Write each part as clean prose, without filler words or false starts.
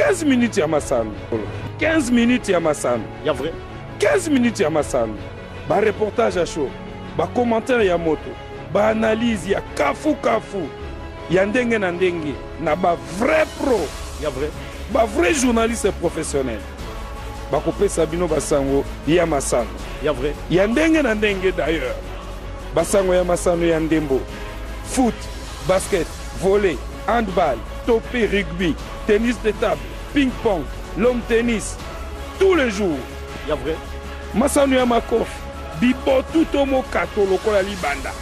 15 minutes ya masano. 15 minutes ya masano. Ya vrai. 15 minutes ya masano. Ba reportage à chaud, ba commentaire ya moto, ba analyse ya kafu kafu ya ndenge na ndenge na ba vrai pro. Ya vrai. Ba vrai journaliste professionnel. Bakopesa bino basango ya masano. Ya vrai. Ya ndenge na ndenge d'ailleurs. Basango ya masano ya ndembo. Foot, basket, volley, handball, topé rugby, tennis de table, ping-pong, l'homme tennis, tous les jours. Ya vrai. Masano ya makofi, bibotu to mokato lokola libanda.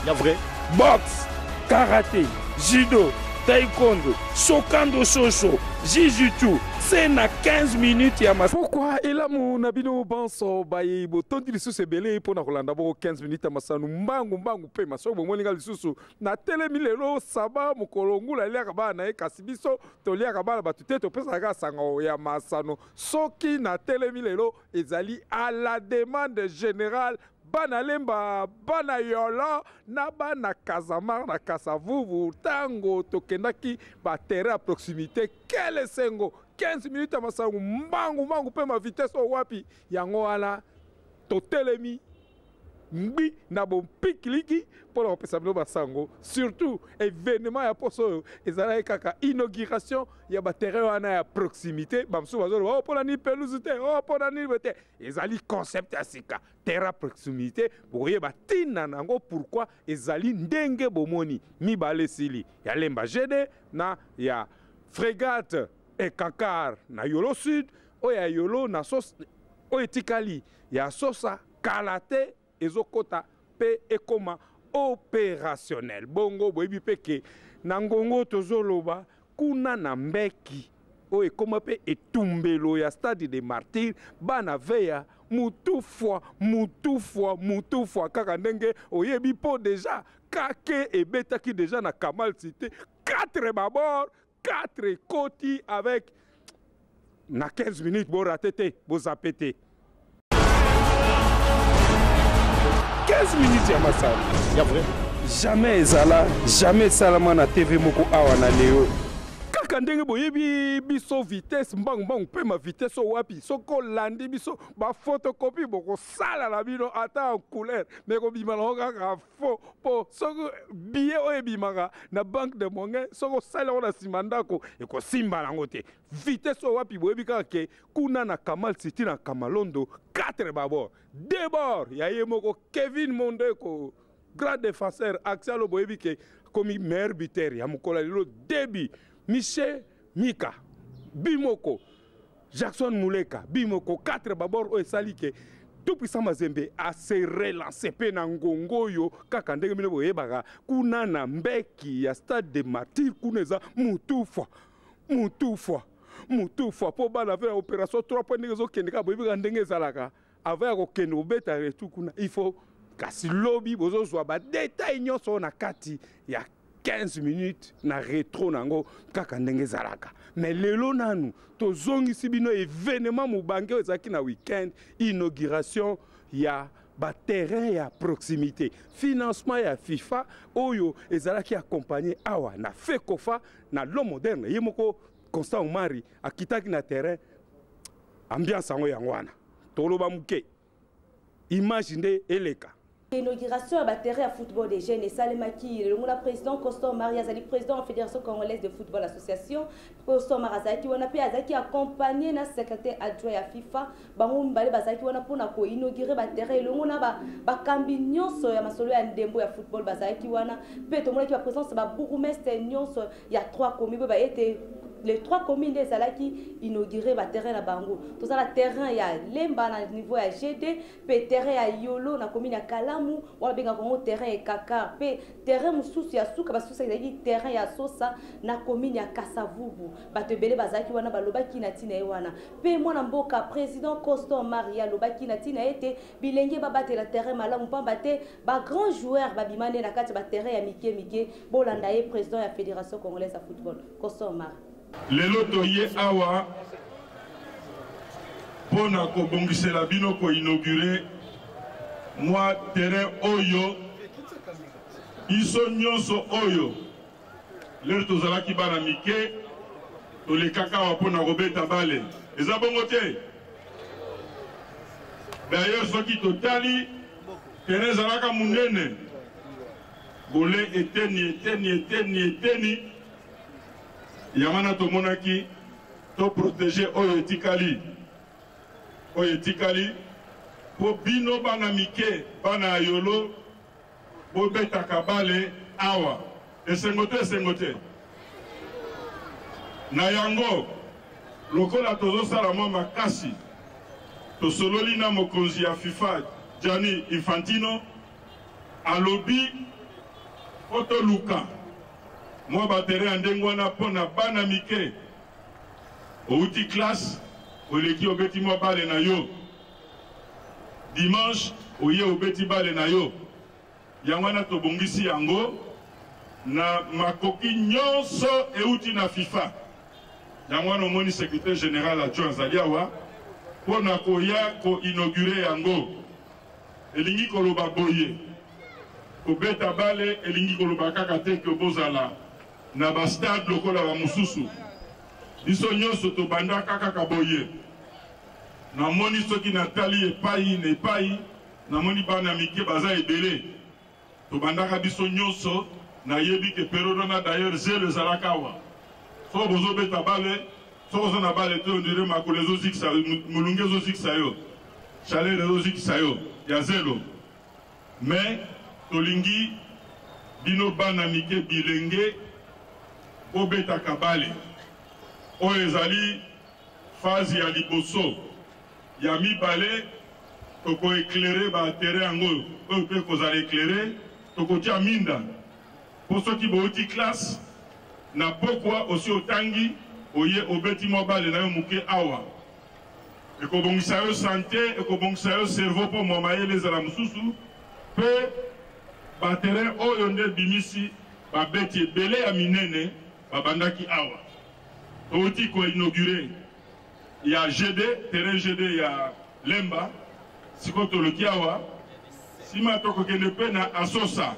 Ya vrai. Boxe, karaté, judo, taekwondo, sokando soso, jiu-jitsu, c'est na 15 minutes ya mas. Pourquoi elamu na bino banso baye botondi lisusu ebele mpo na kolanda bongo 15 minutes ya masano mbangu mbangu mpe masoki bomoni nga lisusu natelemi lelo saba mokolo ngula eliaka bana na ye kasi biso toliaka bana bato te topesaka kaka sango ya masano soki natelemi lelo ezali à la demande générale bana lemba bana yolo na bana kazamar na kasavubu ntango tokendaki baterrain ya proximité quel esengo 15 minutes ya masango mbangu mbangu mpe ma vitesse oyo wapi yango wana totelemi mbi na bompikiliki mpo na kopesa bino basango surtout événement ya poso oyo ezalaki kaka inauguration ya baterrain wana ya proximité bamosusu bazoloba o oh, mpo na nini pelouse te o oh, mpo na nini te ezali concept ya sika terrain proximité bokoyeba ntina na yango pourquoi ezali ndenge bomoni mibale esili ya lemba gd na ya frégate ekankar na yolo sud oyo ya yolo na sos oyo etikali ya sosa kala te ezokota mpe ekoma opérationnel bongo boyebi mpe ke na ngongo tozoloba kuna na mbeki oyo ekoma mpe etumbelo ya stade de martyr bana veya mutu fwa mutu fwa mutu fwa kaka ndenge oyebi mpo deja kake ebetaki deja na kamal cité 4 babord 4 ekoti avec na 15 minutes borate te bozape te 15 minutes ya masano ya vrai jamais ezala jamais esalama na tv moko awa na leo kaka ndenge boyebi biso vitesse mbangu mbangu mpe ma vitesse oyo wapi soki olandi biso bafotokopi bokosala na bino ata en couleur me kobima nango kaka faux mpo soki billet oyo ebimaka na banque de monge soki osali yango na nsima ndako ekosimba nango te vitesse oyo wapi boyebi kaka ke kuna na kamal city na kamalondo 4 babord deux bord ya ye moko kevin mondeko grand défenseur axial oyo boyebi ke komi meilleur buteur ya mokolo ya lelo debut michel mika bimoko Jackson Muleka bimoko 4 babord oyo esali ke tout puissant Mazembe a se relancer mpe na ngongo oyo kaka ndenge bino boyebaka kuna na mbeki ya stade de martyr kuna eza mutufwa mutufwa mutufwa mpo bana ve ya opération 3 point ndenge ezokende kaka boyebi kaka ndenge ezalaka avant ya kokende kobeta retour kuna il faut kasi lobi bozozwa badetail nyonso na kati ya 15 minutes na retro na yango kaka ndenge ezalaka mais lelo nanu tozongisi bino evenement mobange oyo ezalaki na week-end inauguration ya baterrain ya proximité financement ya fifa oyo ezalaki accompagné awa na fekofa na l'homme moderne ye moko constant omari akitaki na terrain ambiance yango yango wana toloba moke image nde eleka Inauguration ya baterrain ya football des jeunes esalemaki elongo na président Constant Omari azali président ya Fédération congolaise de football association. Constant Omari azalaki wana mpe azalaki accompagné na secrétaire adjoint ya FIFA. Bango mibale bazalaki wana mpona koinaugure baterrain elongo na bakambi nyonso ya masolo ya ndembo ya football bazalaki wana mpe tomonaki bapresence ba bourgmestre nyonso ya trois communes boyeba ete les trois communes nde ezalaki inaugure baterrain na bango. Toza na terrain ya Lemba na niveau ya GD mpe terrain ya Yolo na commune ya Kalamu wana bengaka yango terrain ya Kakar mpe terrain mosusu ya suka basusu ezalaki terrain ya Sosa na commune ya Kasavubu. Bato ebele bazalaki wana balobaki na ntina ye wana mpe mwana mboka président Constant Maria alobaki na ntina ete bilenge babatela terrain malamu pamba te ba grands joueurs babima nde na kati ya ba terrain ya mike mike. Bolanda ye président ya Fédération congolaise ya football Constant Maria. Lelo toye awa mpo na kobongisela bino koinaugure mwa terrain oyo biso nyonso oyo lelo tozalaki bana mike. Tolekaka awa mpo na kobeta bale. Eza bongo te? D'ailleurs soki totali terrain ezalaka munene. Bole eteni eteni eteni eteni. Yango wana tomonaki to proteger oyo etikali. Oyo etikali mpo bino bana mike, bana ya Yolo bobetaka bale awa. Esengo to esengo te? Na yango, lokola tozosala mwa makasi, tosololi na mokonzi ya FIFA Gianni Infantino, alobi mpo toluka mwa ba terrain ya ndenge wana mpo na bana mike. Outi classe, oleki obeti mwa bale na yo. Dimanche oye obeti bale na yo. Yango wana tobongisi yango na makoki nyonso euti na FIFA. Yango wana omoni secretaire general adjoint azali awa mpo na koya ko inaugurer yango. Elingi koloba boye, kobeta bale elingi koloba kaka te ke bozala na ba stade lokola ba mosusu. Biso nyonso tobandaka kaka boye. Namoni soki natali epayi na epayi, namoni bana mike baza ebele. Tobandaka biso nyonso, nayebi ke periode wana d'ailleurs zelo ezalaka awa. Soki bozobeta bale, soki oza na bale te, on dirait makolo ezozikisa, molunge ezozikisa yo, chaleur ezozikisa yo ya zelo. Mais tolingi bino bana mike bilenge bobetaka bale. Oyo ezali phase ya liboso. Ya mibale, toko eclairer ba terrain yango oyo pe ekozala eclairer, tokotia minda po soki bowuti classe na pokwa osi otangi oye obeti mwa bale nayo muke awa ekobongisa yo sante, ekobongisa yo cerveau po mwa mayele ezala mosusu pe ba terrain oyo nde ebimisi babeti ebele ya minene babandaki awa. Towuti ko inaugurer ya GD, terrain GD ya Lemba, sikoyo toloki awa, sima tokokende pe na Asosa,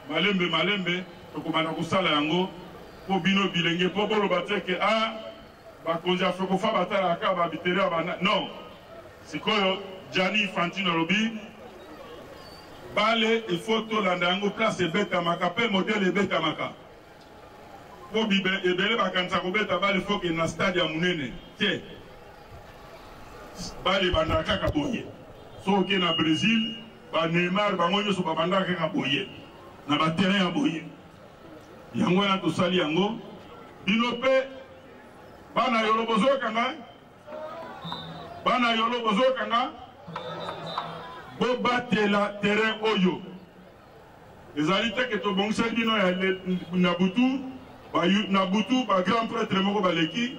malembe malembe tokobanda kosala yango po bino bilenge po boloba te ke ah bakonzi ya Fecofa batalaka kaka ba bitere ya bana non. Sikoyo Gianni Infantino alobi bale il faut tolanda yango place ebetamaka pe modèle ebetamaka. Po bibe ebele bakanisa kobeta balle faut kende na stade ya munene te. Balle ebandaka kaka boye. Soki oke na Bresil ba Neymar bango nyoso babandaka kaka boye na ba terrain ya boye. Yango wana tosali yango. Bino pe bana yolo bozoyoka nga? Bana yolo bozoyoka nga? Bobatela terrain oyo. Ezali te ke tobongisaki bino ya na butu, ba na butu ba grand pretre moko baleki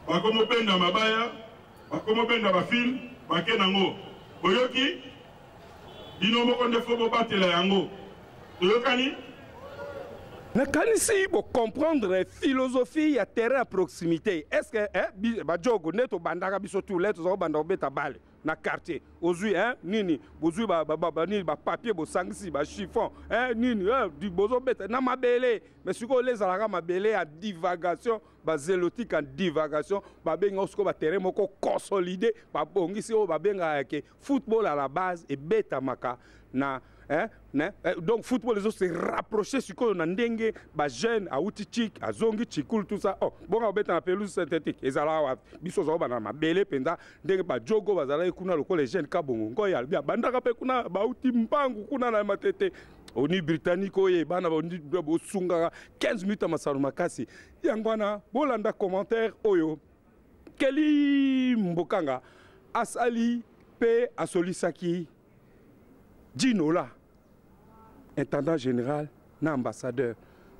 bakomo benda mabaya, bakomo benda ba fil, bake nango. Boyoki? Bino moko nde faut bobatela yango. Toyokani? Nakanisi bo comprendre philosophie ya terrain ya proximité. Est-ce que eh, ba jogo nde tobandaka biso tout le toza kobanda kobeta balle na quartier ozui hein nini bozui ba ba ba nini ba papier bosangisi ba chiffon hein nini hein du bozobeta na mabele mais sikoyo le ezalaka mabele ya divagation ba zelotique en divagation babenga sikoyo ba terrain moko consolidé babongisi oyo babengaka ke football à la base ebetamaka na Hein, ne? Eh, donc football ezo se rapprocher sikoyo na ndenge ba jeune awuti chik azongi chikul tout ça oh bonga obeta na pelouse synthétique ezalaka wapi biso ozala bana mabele mpenza ndenge ba jogo bazalaki kuna lokola jeune kabongo ngoi alobi abandaka mpe kuna bauti mbangu kuna na matete oni britannique oye bana bosungaka 15 minutes ya masano makasi yango wana bolanda commentaire oyo Kelly Mbokanga asali mpe asolisaki Djinola, intendant general na ambassadeur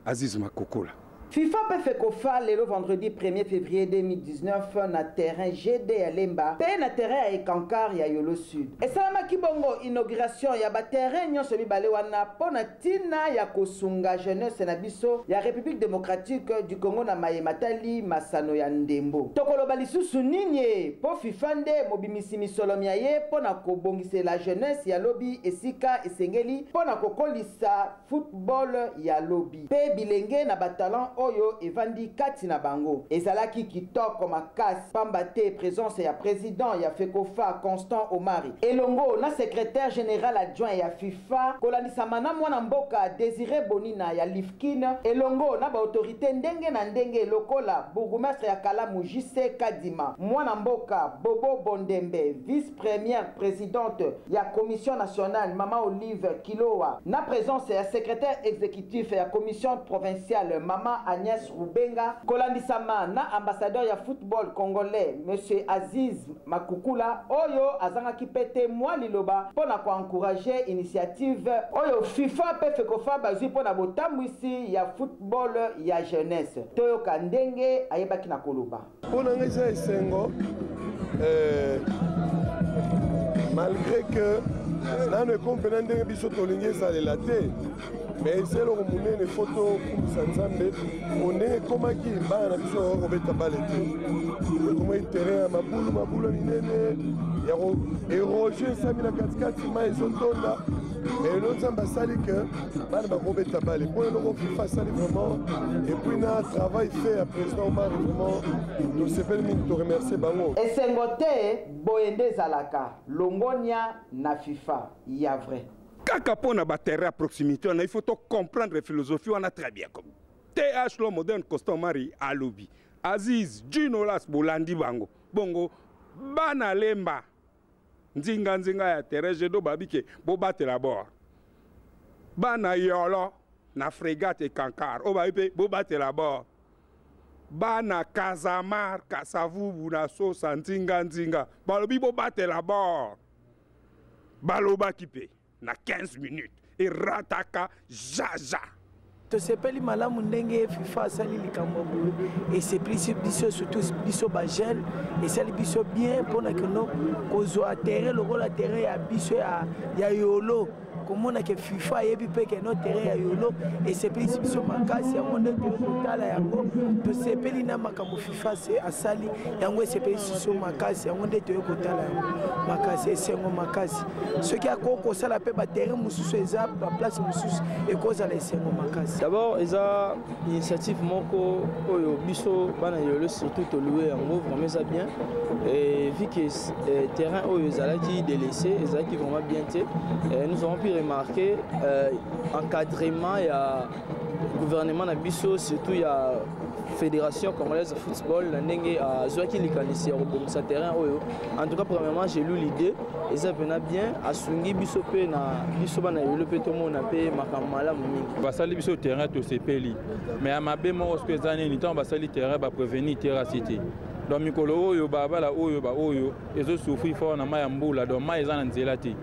Aziz Makokola. Fifa mpe Fecofa lelo vendredi premier fevrier 2019 na terrain GD ya Lemba mpe na terrain ya Eckankar ya Yolo Sud. Esalamaki bongo inauguration ya ba terrains nionso mibale wana mpo na tina ya kosunga jeunesse na biso ya Republique democratique du Congo na maye matali masano ya ndembo. Tokoloba lisusu nini mpo Fifa nde mobimisi misolo mya ye mpo na kobongisela jeunesse ya lobi esika esengeli mpo na kokolisa football ya lobi mpe bilenge na ba talents. oyo evandi kati na bango. Ezalaki kitoko makasi pamba te presence ya president ya Fecofa Constant Omari elongo na secretaire general adjoint ya FIFA kolandisama na mwana mboka Desire Bonina ya Lifkin elongo na ba autorites ndenge na ndenge lokola bourgoumestre ya Kalamu JC Kadima, mwana mboka Bobo Bondembe, vice première presidente ya commission nationale mama Olive Kilowa na presence ya secretaire executif ya commission provinciale mama Agnès Rubenga kolandisama na ambassadeur ya football congolais monsieur Aziz Makukula oyo azangaki pe te mwa liloba mpo na ko encourager initiative oyo FIFA pe Fecofa bazwi mpo na botambwisi ya football ya jeunesse. Toyoka ndenge ayebaki na koloba. Mpo na ngai eza esengo eh, malgré que nano ekomi mpena ndenge biso tolingi ezalela te mais eza eloko monene fo tokumisa nzambe po ndenge ekomaki bana na biso bakoki kobeta bale te ekomaki terrain ya mabulu mabulu ya minene ya erosion esami na katikati mai ezotonda mais elo nzambe asali ke bana bakobeta bale mpo eloko fifa asali vraiment epuis na travail fait ya président omar vraiment tosepeli mingi toremercie bango. Esengo te boye nde ezalaka longonia na fifa ya vrai. Kaka mpo na ba terrain ya proximité wana, il faut to comprendre philosophie wana très bien. Comme TH lo moderne Constant Omari alobi, Aziz Ginolas bolandi bango bongo bana lemba nzinga nzinga ya terrain jedo babi ke bobatela bord, bana yolo na frégate ekankar oyo babi mpe bobatela bord, bana Kazamar Kasavubu na Sosa nzinga nzinga balobi bobatela bord. Balobaki mpe na 15 minutes erataka jaja. Tosepeli malamu ndenge FIFA asali likambo boye, esepelisi biso surtout biso ba jeune, esali biso bien mpona kino kozwa terrain lokola terrain ya biso ya yolo, komona ke FIFA ayebi mpe ke no terrain ya yolo esepelisi biso makasi. Yango nde toyei kotala yango, tosepeli na makambo FIFA asali yango, esepelisi biso makasi. Yango nde toyei kotala yango makasi, esengo makasi. Soki akoki kosala mpe baterrain mosusu eza baplace mosusu, ekozala esengo makasi. D'abord eza initiative moko oyo biso bana yolo surtout tolue yango, vraiment eza bien. Et vu que terrain oyo ezalaki délaissé, ezalaki vraiment bien te, nous avons pu remarquer encadrement ya gouvernement na biso, surtout ya Fédération congolaise de football, na ndenge azwaki likanisi ya kobongisa terrain oyo. En tout cas, premièrement, j'ai lu l'idée, eza mpena bien, asungi biso mpe na biso bana yolo mpe tomona mpe makambo malamu mingi. Basali biso terrain, tosepeli, mais ya mabe moko soki eza nini, ntango basali terrain baprévenir terrasse te. Donc mikolo oyo balabala oyo baoyo ezosouffrir fort na mai ya mbula, donc mai eza na nzela te,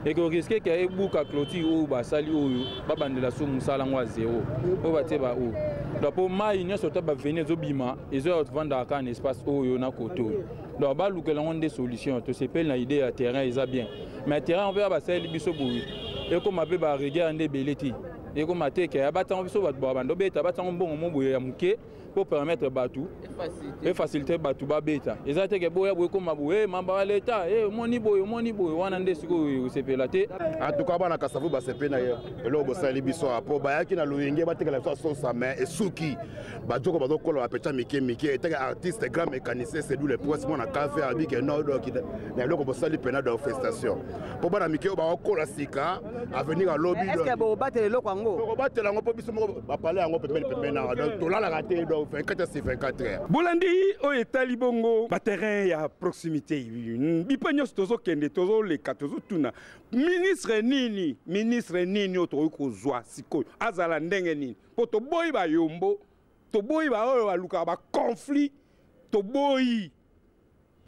ekorisquer ke ebuka clôture oyo basali oyo, babandela so mosala yango ya zero oyo batie ba oyo. Donc mpo mai nyonso to baveni ezobima, ezoya kovandaka kaka na espace oyo na kote oyo. Donc balukela yango nde solution. Tosepeli na idée ya terrain, eza bien, mais terrain mpe basaleli biso boye ekóma mpe barigueur nde ebele te, ekóma te ke batango biso bato bando beta, batango mbongo mo boye ya moke mpo permettre bato, efacilité bato babeta. Eza te ke boya boye ekóma boye mamba ya leta, omoni boye, omoni boye wana nde sikoyo osepela te. En tout cas bana Kasavu basepeli na eloko bosali biso, po bayaki na loyenge batekela biso asosa, mais esuki bajoko bazokola bapetya mike mike. Eteke artiste grand mécanicien Sedu le Prince mwana kafe abike no. Donc na eloko bosali mpena, donc félicitation mpo bana mike oyo bakokola sika, avenir alobi. Bobatela eloko yango? Tokobatela yango mpo biso moko bapale yango pembeni pembeni awa, donc tolalaka te, donc 24 sur 24 heures. Bolandi oyo etali bongo baterrain ya proximité, bipai nyonso tozokende, tozoleka, tozotuna ministre nini, ministre nini oyo tokoki kozwa sikoyo, azala ndenge nini, mpo toboyi bayombo, toboyi baoyo balukaka baconflit, toboyi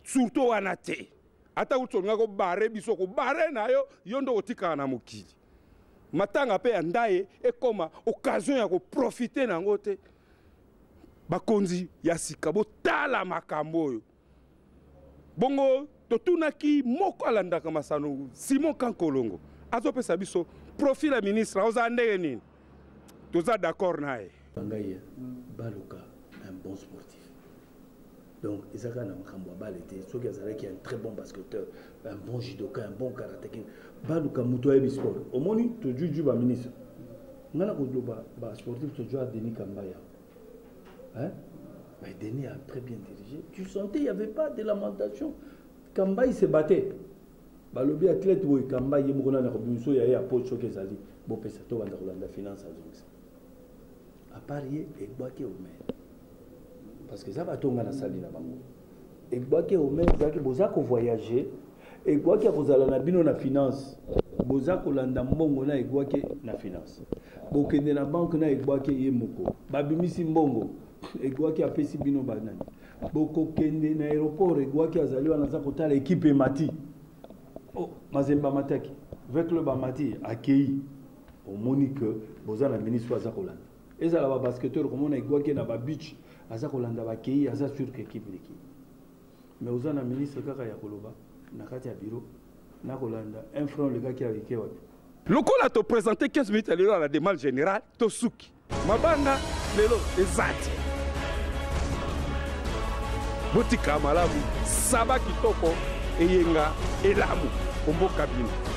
surtout wana te. Ata kuti olinga kobare biso, kobare na yo, yo nde okotikala na mokili. Matanga mpe ya ndaye ekóma occasion ya koprofiter na yango te. Bakonzi ya sika, botala makambo oyo. Bongo totunaki moko alandaka masano, Simon Kankolongo, azopesa biso profil ya ministre ozala ndenge nini, toza d'accord na ye. Ngai baluka un bon sportif, donc eza kaka na makambo ya bale te. Soki azalaki un très bon basketteur, un bon judoka, un bon karatéka, baluka moto ayebi sport. Omoni tojuju baministre, ngai na koloba basportif, tozwa Denis Kambaya. Hein? Mais Denis a très bien dirigé. Tu sentais, il n'y avait pas de lamentation. Kamba, il se battait. Balobi athlète oyo Kamba ye moko nani akobimisa oyo aye apo soki ezali bopesa to banda kolanda finance azongisa. À part ye egbwaki Omer. Parce que eza bato nga nasali na bango. Egbwaki Omer ezalaki boza ko voyager, egbwaki akozala na bino na finance. Boza kolanda mbongo na egbwaki na finance. Bokende na banque na egbwaki ye moko. Babimisi mbongo, egbwaki apesi bino banani. Bokokende na aéroport, egbwaki azali wana aza kotala ekipe emati. Oh, Mazembe amataki. V-Club amati, akei. Omoni que boza na ministre aza kolanda. Ezala ba basketteur komona egbwaki na ba beach aza kolanda bakei, aza sûr que équipe leki. Mais oza na ministre kaka ya koloba na kati ya bureau na kolanda un franc lekaki aleki wapi. Lokola to présenter 15 minutes lelo à la demande générale, tosuki. Mabanga lelo eza te. Botika malamu, saba kitoko, eyenga elamu, omboka bino.